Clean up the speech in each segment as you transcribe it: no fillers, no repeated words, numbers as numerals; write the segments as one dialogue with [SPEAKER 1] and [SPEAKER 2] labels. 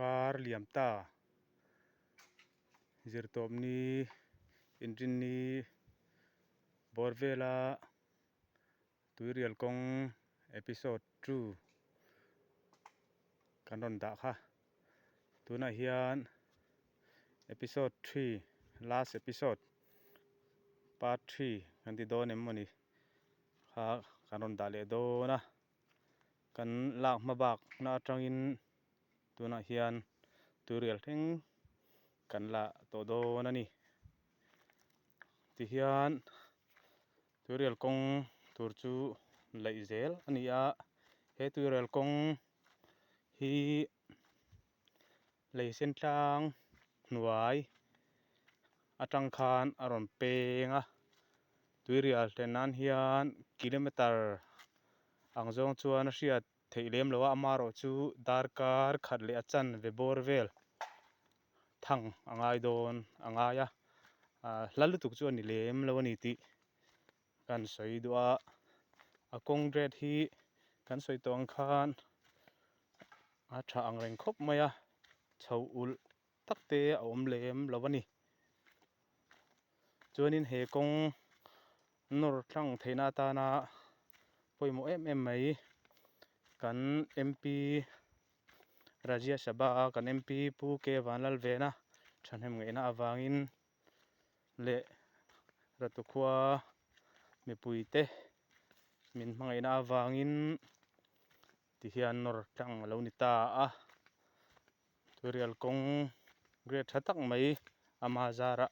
[SPEAKER 1] Kar liam ta zirtawpni inrinni bawr vela tuirial kawng episode 2 kan rawn dah kha. Tunah hian episode 3 last episode part 3 kan ti dawn em mawni kha kan rawn dah leh dawn a. Kan lak hma bak na atangin tunah hian tuirial thleng kan la tawh dawn a ni. Tihian tuirial kawng tur chu laih zel a ni a, he tuirial kawng hi lei sen tlang hnuai atang khan a rawn peng a, tuirial thlen nan hian kilometer ang zawng chuan a hriat theih lem lo a, amaherawh chu darkar khat leh a chanve bawr vel thang a ngai dawn a ngai a, hla lutuk chu a ni lem lo a ni tih kan sawi duh a, a kawng grade hi kan sawi tawh ang khan a tha ang reng khawp mai a, chho ulh tak te a awm lem lo a ni. Chuanin he kawng nawr tlang theihna atana pawimawh em em mai kan MP Rajya Sabha a kan MP Pu K Vanlalvena thahnem ngaihna avangin leh Ratukhua mipuite min hmangaihna avangin tihian nawr tlang a lo ni ta a. Tuirial kawng grade tha tak mai ama zarah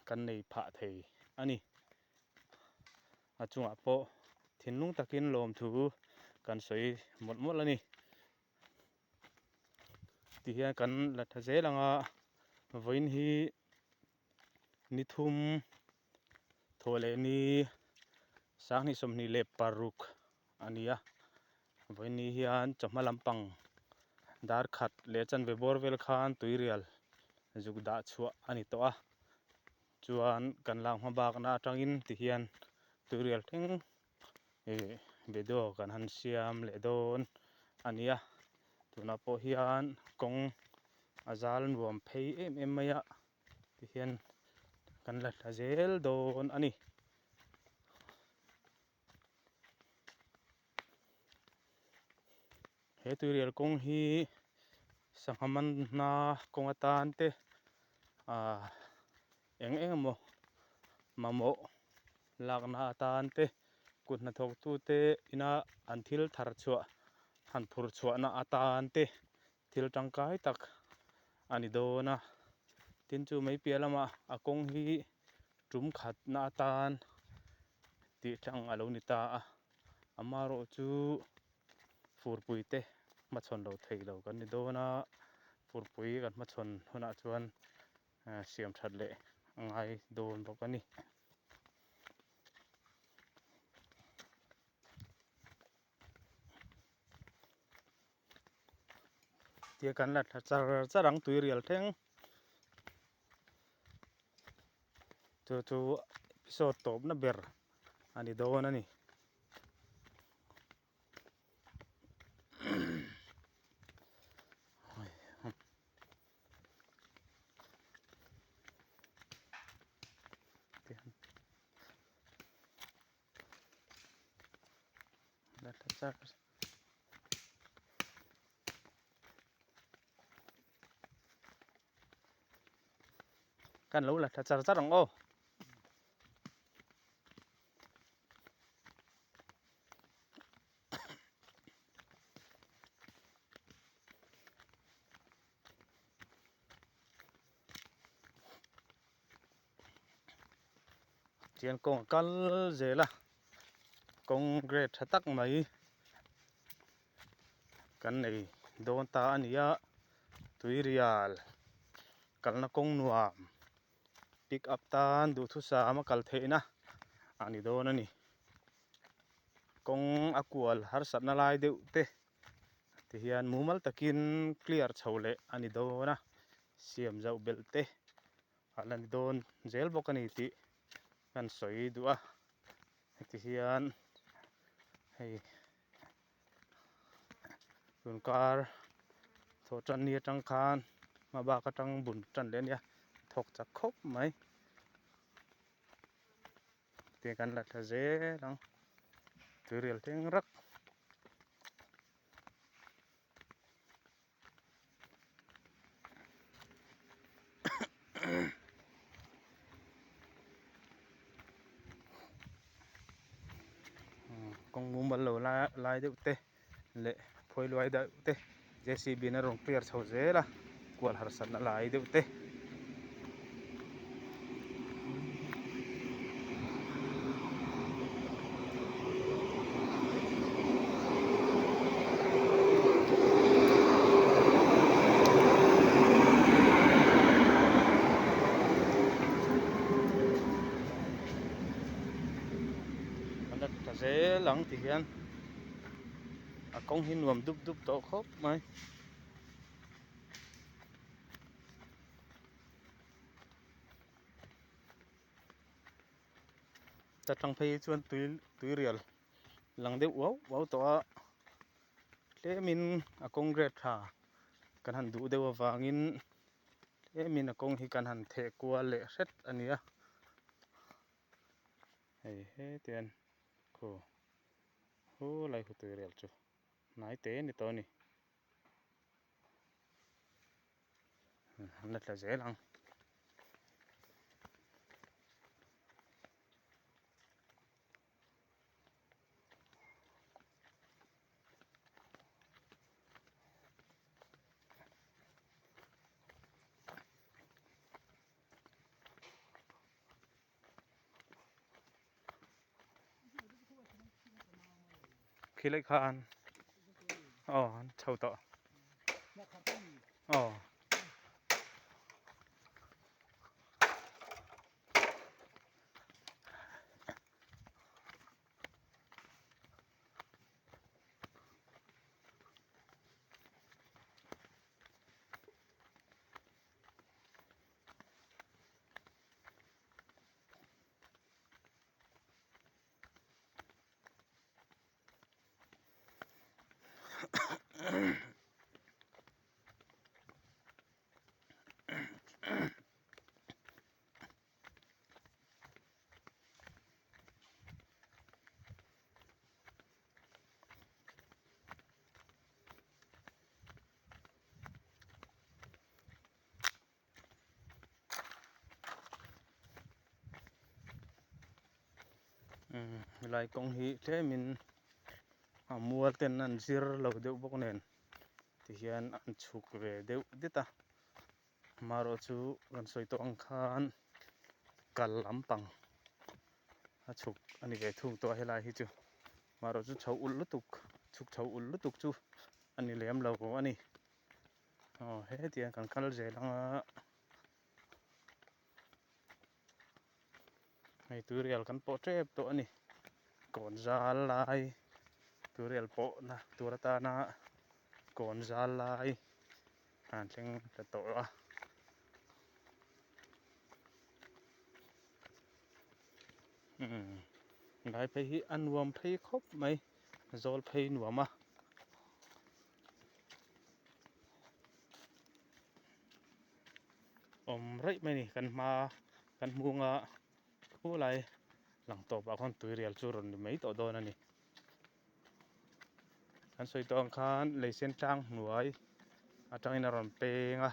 [SPEAKER 1] kan nei phah thei a ni. A chungah pawh thinlung takin lawmthu kan sawi mawlh mawlh a ni. Tihian kan la tha zel ang a, vawiin hi ni thum thawh leh ni sanghnih 26 a ni a, vawiin ni hian chawhma lampang dar khat leh chanve bawr vel khan tuirial zuk dah chhuah a ni tawh a, chuan kan lak hma bakna atangin tihian tuirial thleng ih video kan han siam leh dawn a ni a tunah pawh hian kawng a zal nuam phei em em mai a tihian kan la thla zel dawn a ni. He tuirial kawng hi sangha manna kawng atan te ah eng eng emaw mamawh lakna atan te kut hnathawk tute ina an thil thar chhuah han phur chhuahna atan te thil tangkai tak a ni dawn a tin chu mai piah lamah a kawng hi tum khatna atan tih tlang a lo ni ta a amaherawh chu furpui te hmachhawn lo thei lo kan ni dawn a furpui kan hmachhawn hunah chuan siam that leh a ngai dawn bawk a ni. Tia kan la thla char char ang tuirial thleng chu chu episode tawpna ber a ni dawn a ni. Kan lo la thla char char ang aw. Tihian kawng a kal zel a kawng grade tha tak mai kan nei dawn ta a ni a tuirial kalna kawng nuam pick up tan duhthusam a kal theihna a ni dawn a ni kawng a kual harsatna lai deuh te tihian mumal takin clear chho leh a ni dawn a siam zauh belh te a la ni dawn zel bawk a ni tih kan sawi duh a heti hian hei tun kar. Thawh tan ni atang khan hma bak atang bun tan leh a nia thawk chak khawp mai tiang kan la thla zel ang tuirial thleng rak. Kawng mumal lo lai deuh te leh phawi luai deuh te J C B in a rawn clear chho zel a kual harsatna lai deuh te. Kan la tha zel ang ti hian a kawng hi nuam dup dup tawh khawp mai. Ta tang phei chuan tui tuirial lang deuh uau uau tawh a tlemin a kawng grade tha kan han duh deuh avangin tlemin a kawng hi kan han theh kual leh hret a ni a hei hetian khaw khulai khu tuirial chu hnai te a ni tawh a ni. An la tla zel ang. Khi lai khan aw an chho tawh aw. Helai kawng hi tlemin a mual ten an zir lo deuh bawk nen tihian an chhuk ve deuh det a amaherawh chu kan sawi tawh ang khan kal lampang a chhuk a ni ve thung tawh a helai hi chu amaherawh chu chho ulh lutuk chhuk chho ulh lutuk chu a ni lem lo a ni. Aw hetiang kan kal zel ang a hei tuirial kan pawh tep tawh a ni kawn zal lai tuirial pawhna tur atana kawn zal lai an thleng ta tawh a. Lai phei hi a nuam phei khawp mai zawl phei nuam a. Awm raih mai a ni kan hma kan hmunga khulai lang tawp ah khawn tuirial chu rawn ni mai tawh dawn a ni kan sawi tawh ang khan lei sen tlang hnuai atangin a rawn peng a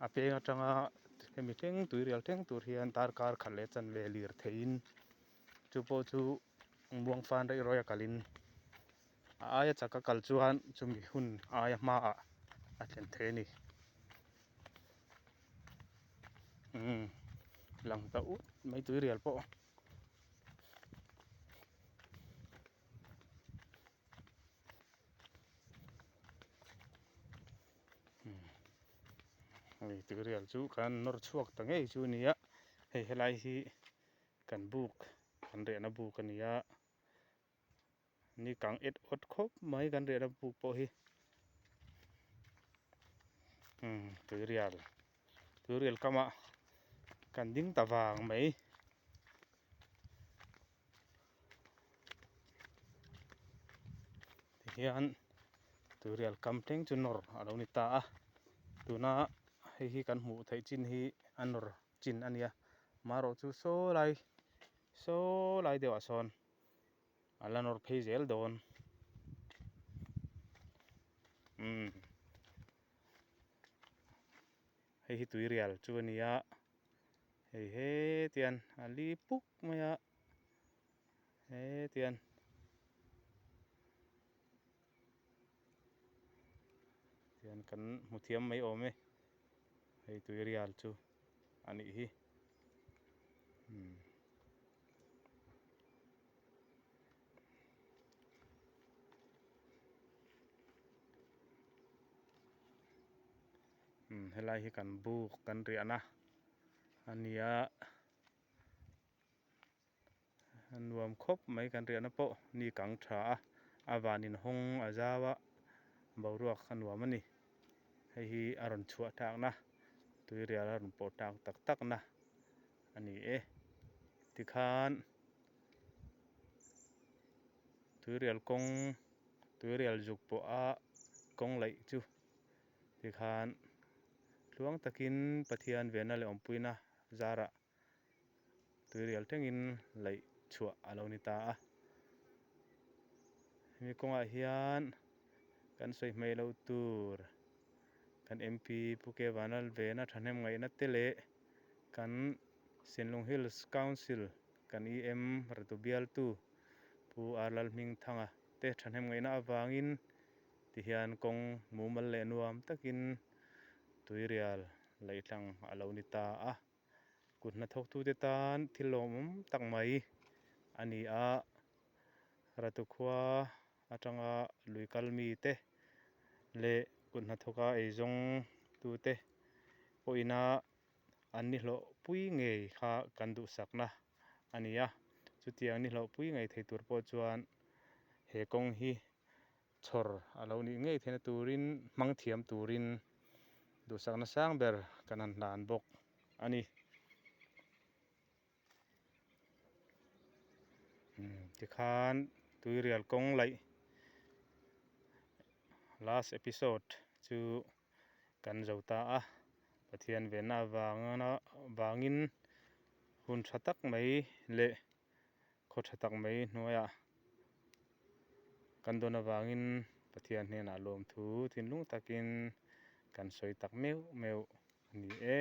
[SPEAKER 1] a peng atanga hemi thleng tuirial thleng tur hian darkar khat leh chanve lir theiin chu pawh chu muang fan raih rawih a kalin. A aia chak a kal chuan chumi hun aia hmaah a thlen thei a ni. Umm lang ta ut mai tuirial pawh. Hei tuirial chu kan nawr chhuak ta ngei chu a ni a, hei helai hi kan buk kan rehna buk a ni a. Ni kang et awt khawp mai kan riahna buk pawh hi umm tuirial tuirial kamah kan ding ta vang mai. Tihian. Tuirial kam thleng chu nawr a lo ni ta a, tuna hei hi kan hmuh theih chin hi a nawr chin a nia, marawh chu saw lai saw lai deuhah sawn a la nawr phei zel dawn umm hei hi tuirial chu a nia hei hetian a li puk mai a hetian. Tihian kan hmu thiam mai awm e hei tuirial chu a nih hi umm. Umm helai hi kan buk kan riahna a nia. A nuam khawp mai kan riahna pawh ni kang tha a, a van inhawng a zau a, boruak a nuam a ni. Hei hi a rawn chhuah tlakna, tuirial a rawn pawh tlak tak tak na a ni e. Tikhan tuirial kawng, tuirial zuk pawh a kawng laih chu tikhan tluang takin Pathian venna leh awmpuina zarah Tuirial thlengin laih chhuah a lo ni ta a. Hemi kawngah hian kan sawi hmei loh tur kan MP Pu K Vanlalvena thahnem ngaihna te leh kan Sinlung Hills Council kan EM Ratu Bialtu Pu R Lalhmingthanga te thahnem ngaihna avangin tihian kawng mumal leh nuam takin tuirial laih tlang a lo ni ta a. Kut hnathawktute tan thil lawmawm tak mai a ni a, Ratu khua atanga lui kal mite leh kut hnathawka eizawngtute pawhina an nihlawh pui ngei kha kan duhsakna a ni a. Chutiang nihlawh pui ngei thei tur pawh chuan he kawng hi chhawr a lo nih ngei theihna turin hmang thiam turin duhsakna sang ber kan han hlan bawk a ni. Tikhan tuirial kawng laih last episode chu kan zo ta a, Pathian venna avanga vangin hun tha tak mai leh khaw tha tak mai hnuaiah kan dawn avangin Pathian hnenah lawmthu thinlung takin kan sawi tak meuh meuh a ni e.